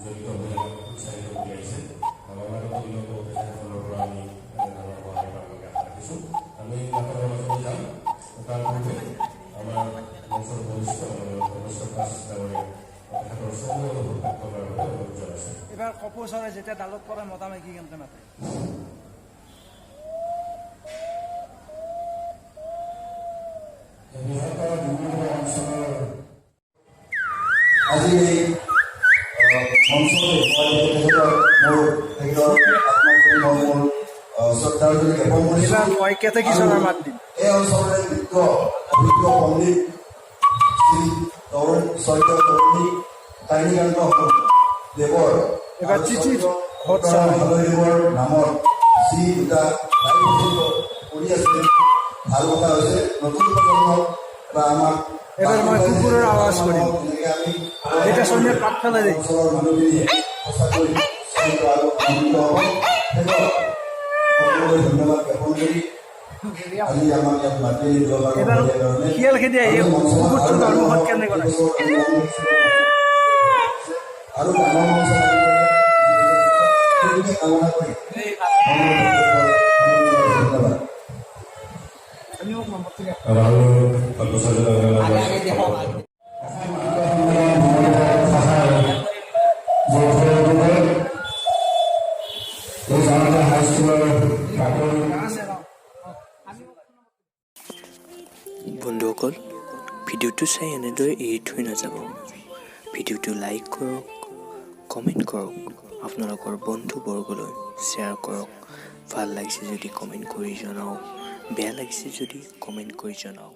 জড়িত হৈ আমাক উৎসাহিত কৰি আহিছে আৰু অনাগত দিনতো তেখেতসকলৰ পৰা আমি এনেধৰণৰ সহায় পাম বুলি আশা ৰাখিছোঁ। আমি নাটকৰ মাজলৈ যাম। তাৰ পূৰ্বে আমাৰ মঞ্চৰ উপস্থিত ভৱেশ্বৰ দাস ডাঙৰীয়া তেখেতৰ চমু অনুভৱ ব্যক্ত কৰাৰ বাবে অনুৰোধ জনাইছোঁ। এবাৰ কপৌ চৰাই যেতিয়া ডালত পৰে, মতা মাইকী কেনেকে মাতে? বৃহত্তৰ ডিব্ৰুগড় অঞ্চলৰ আজি এই মঞ্চতে মই তেখেতৰ মোৰ তেখেতৰ আত্মাক মই মোৰ শ্ৰদ্ধাঞ্জলি জ্ঞাপন কৰিছোঁ। এইবাৰ মই কেতেকী চৰাইৰ মাত দিম। এই অঞ্চলৰে নৃত্য অভিজ্ঞ পণ্ডিত শ্ৰী তৰুণ স্বৰ্গীয় তৰুণী কাহিনীকান্ত দেৱৰ এইবাৰ আৰু চিঠি স্বৰ্গীয় ঘট উত্তৰাম চৰাই। হালৈদেৱৰ নামত যি দুটা লাইভ প্ৰকল্প কৰি আছে, ভাল কথা হৈছে। নতুন প্ৰজন্মক বা আমাক এবাৰ মই কুকুৰৰ আৱাজ কৰিম। তেনেকে আমি যেতিয়া সৈন্যই পাত পেলাই দিয়ে। অঞ্চলৰ মানুহখিনিয়ে সঁচাকৈ উৎসাহিত আৰু আনন্দিত হ'ব। শেষত সকলোলৈ ধন্যবাদ জ্ঞাপন কৰি আজি আমাক ইয়াত মাতি আনি যোৱাৰ এইবাৰ কাৰণে শিয়াল খেদি আহি আমি মঞ্চত কুকুৰটো আৰু তাৰ মুখত ডাঙৰ কেনেকৈ এইবছৰ আৰু ডাঙৰ মঞ্চ লাগিব, সেইটোকে কামনা কৰি মই মোৰ বক্তব্য সামৰণি মাৰিছোঁ। ধন্যবাদ। আৰু পদ্মচাৰ্য ডাঙৰীয়া। শাখাৰ যৌথ উদ্যোগত এই জামাতা হাইস্কুলৰ প্ৰাক্তন বন্ধুসকল, ভিডিঅ'টো চাই এনেদৰে এৰি থৈ নাযাব। ভিডিঅ'টো লাইক কৰক, কমেণ্ট কৰক, আপোনালোকৰ বন্ধুবৰ্গলৈ শ্বেয়াৰ কৰক। ভাল লাগিছে যদি কমেণ্ট কৰি জনাওক, বেয়া লাগিছে যদি কমেণ্ট কৰি জনাওক।